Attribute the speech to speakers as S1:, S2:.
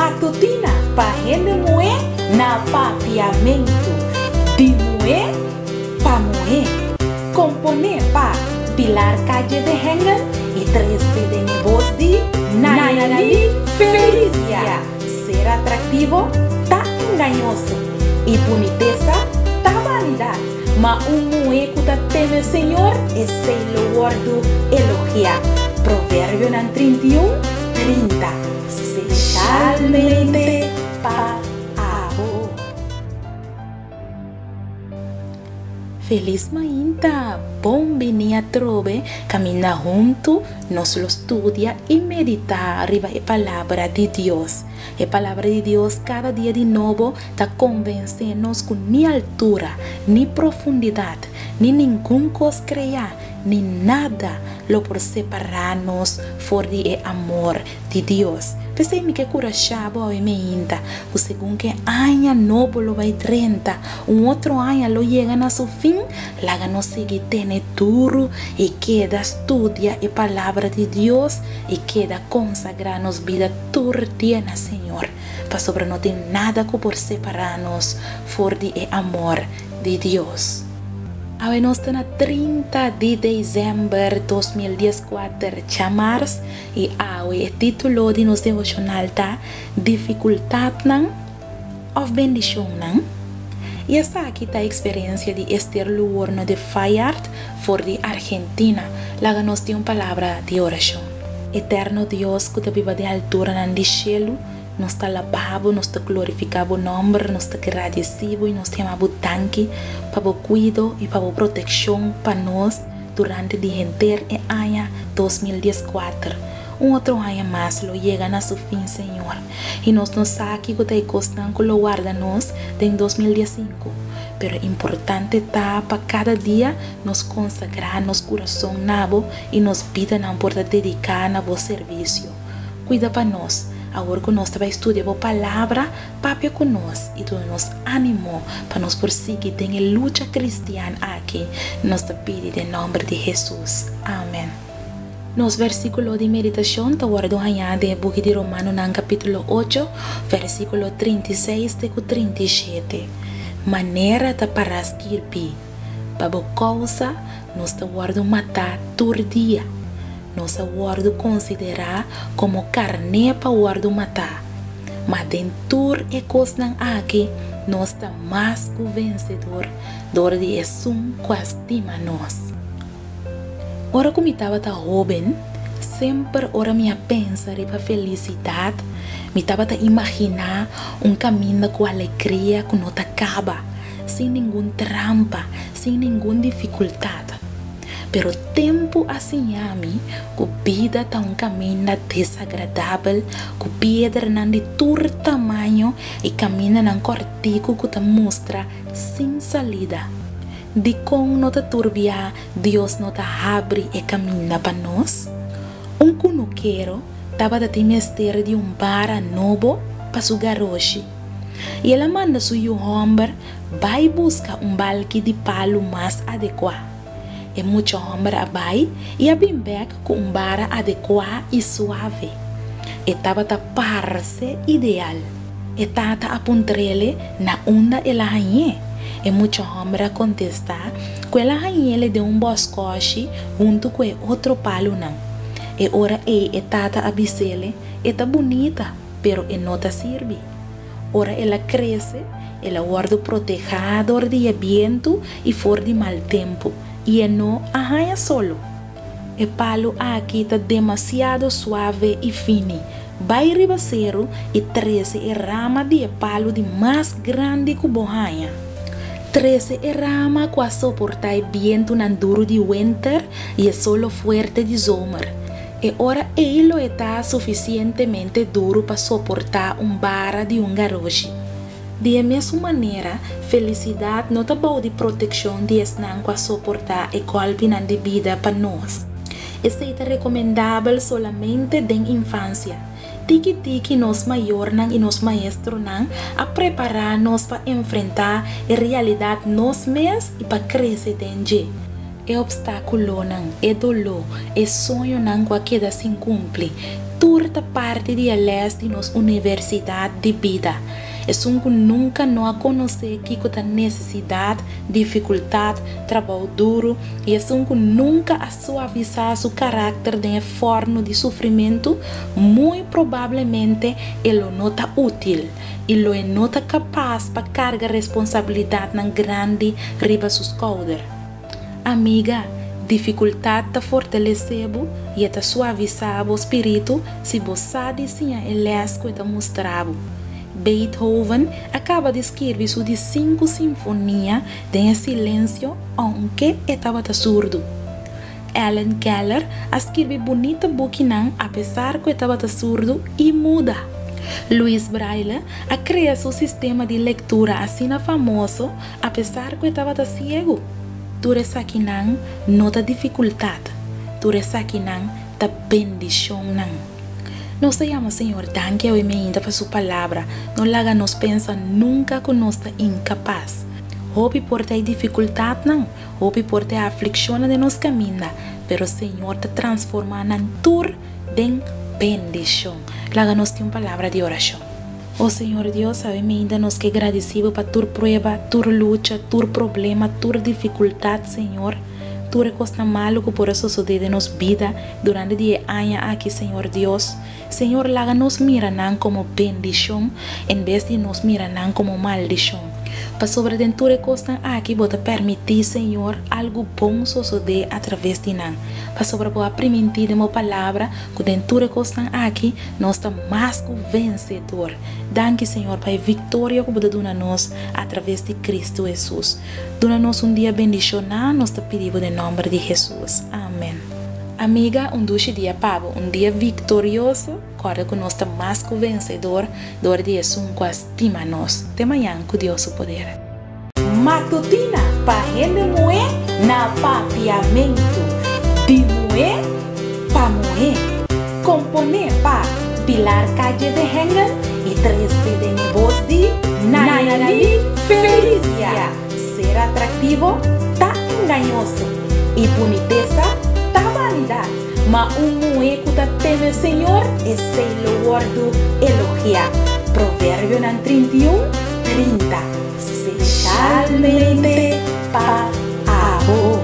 S1: Matutina pa hende muhé na Papiamentu. Di muhé pa muhé. Komponé pa Pilar Calle de Hengel i trese den e bos di Nayali Felicia. Ser atraktivo ta engañoso i bunitesa ta banidat, ma un muhé ku ta teme Señor, esei lo wòrdu elogiá. Proverbionan 31, 30. Speshalmente pa abo. Felis mainta! Bon bini atrobe kaminda huntu nos lo studia i meditá riba e Palabra di Dios. E Palabra di Dios kada dia di nobo ta konvensé nos ku ni altura, ni profundidat, ni ningun kos kreá, ni nada lo por separá nos for di e amor di Dios. P'esei mi ke kurashá bo awe meinta ku segun ku e aña nobo lo bai drenta, un otro aña lo yega na su fin, laga nos sigui tene duru i keda studia e Palabra di Dios i keda konsagrá nos bida tur dia na Señor, pasobra no tin nada ku por separá nos for di e amor di Dios. Awe nos ta na 30 di desèmber 2014, djamars, I awe e título di nos devoshonal ta Difikultatnan òf Bendishonnan? I esaki ta eksperensia di Esther Luorno de Fayard for di Argentina. Laga nos tin un palabra di orashon. Eterno Dios ku ta biba den alturanan di shelu, nos ta alabá bo, nos ta glorifiká bo nòmber, nos ta gradisí bo i nos ta yama bo danki pa bo kuido i pa bo protekshon pa nos. Durante di henter e aña 2014, un otro aña mas lo yega na su fin, Señor, i nos no sa kiko ta e kosnan ku lo warda nos den 2015. Pero importante ta pa kada dia nos konsagrá nos kurason na Bo i nos bidanan por ta dediká na Bo servisio. Kuida pa nos, awor ku nos ta bai studia Bo Palabra. Papia ku nos i duna nos ánimo pa nos por sigui den e lucha kristian aki, nos ta pidi den nòmber di Hesus. Amen. Nos versíkulo di meditashon ta wòrdu hañá den e buki di Romanonan kapítulo 8, versíkulo 36 te ku 37. Manera ta pará skirbí, Pa bo kousa nos ta wòrdu matá tur dia, nos a wòrdu konsiderá komo karné pa wòrdu matá. Ma den tur e kosnan aki nos ta mas ku vensedor dor di esun ku a stima nos. Ora ku mi tabata hóben, semper ora mi a pensa riba felisidat, mi tabata imaginá un kaminda ku alegria ku no ta kaba, sin ningun trampa, sin ningun difikultat. Pero tempu a siña mi ku bida ta un kaminda desagradabel ku piedranan di tur tamaño i kamindanan kòrtiku ku ta mustra sin salida. Dikon no ta tur bia Dios no ta habri e kaminda pa nos? Un kunukero tabata tin mester di un bara nobo pa su garoshi, i el a manda su yu hòmber bai buska un balki di palu mas adekuá. E mucha hòmber a bai i a bin bèk ku un bara adekuá i suave. E tabata parse ideal. E tata a puntr'ele na unda el a hañ'é. E mucha hòmber a kontestá ku el a hañ'ele den un bòskòshi huntu ku e otro palunan. E ora ei e tata a bis'ele, E ta bunita, pero e no ta sirbi. Ora el a krese, el a wòrdu protehá dor di e bientu i for di mal tempu, i e no a haña solo. E palu aki ta demasiado suave i fini. Bai riba seru i trese e rama di e palu di mas grandi ku bo haña. Trese e rama ku a soportá e bientunan duru di wenter i e solo fuerte di zomer. E ora ei lo e ta sufisientemente duru pa soportá un bara di un garoshi. Di e mesun manera, felisidat no ta bou di protekshon di esnan ku a soportá e gòlpinan di bida pa nos. Esei ta rekomendabel solamente den infansia. Tiki tiki nos mayornan i nos maestronan a prepará nos pa enfrentá e realidat nos mes i pa krese den dje. E opstákulonan, e doló, e soñonan ku a keda sin kumpli, Tur ta parti di e lès di nos universidat di bida. Esun ku nunka no a konosé kiko ta nesesidat, difikultat, trabou duru, i esun ku nunka a suavisá su karakter den e fòrnu di sufrimentu, muy probablemente e lo no ta útil i lo e no ta kapas pa karga responsabilidatnan grandi riba su skouder. Amiga, difikultat ta fortalesé bo i e ta suavisá bo spiritu si bo sa di siña e lès ku e ta mustra bo. Beethoven a kaba di skirbi su di sinku sinfonia den e silensio ounke e tabata surdu. Helen Keller a skirbi bunita bukinan apesar ku e tabata surdu i muda. Louis Braille a krea su sistema di lektura asina famoso apesar ku e tabata siegu. Tur esakinan no ta difikultat, tur esakinan ta bendishonnan. Nos ta yama Señor danki awe meinta pa su palabra, no laga nos pensa nunka ku nos ta inkapas. Hopi por ta e difikultatnan, hopi por ta e aflikshonnan den nos kaminda, pero Señor ta transformá nan tur den bendishon. Laga nos tin un palabra di orashon. O Señor Dios, awe meinta nos ke gradisí Bo pa tur prueba, tur lucha, tur problema, tur difikultat, Señor. Tur e kosnan malu ku por a sosodé den nos bida durante di e aña aki, Señor Dios. Señor, laga nos mira nan komo bendishon en bes di nos mira nan komo maldishon. Pasobra den tur e kosnan aki Bo ta permití, Señor, algu bon sosodé atraves di nan. Pasobra Bo a primintí den Bo Palabra ku den tur e kosnan aki nos ta mas ku vensedor. Danki, Señor, pa e viktoria ku Bo ta duna nos atraves di Kristu Hesus. Duna nos un dia bendishoná, nos ta pidi Bo den nòmber di Hesus. Amen. Amiga, un dushi dia pa bo, un dia viktorioso. Kòrda ku nos ta mas ku vensedor dor di Esun ku a stima nos. Te mañan ku Dios su poder. Matutina pa hende muhé na Papiamentu. Di muhé pa muhé. Komponé pa Pilar Calle de Hengel i trese den e bos di Nayali Felicia. Ser atraktivo ta engañoso i bunitesa ta banidat, ma un muhé ku ta teme Señor, esei lo wòrdu elogiá. Proverbionan 31, 30. Specialmente pa abo.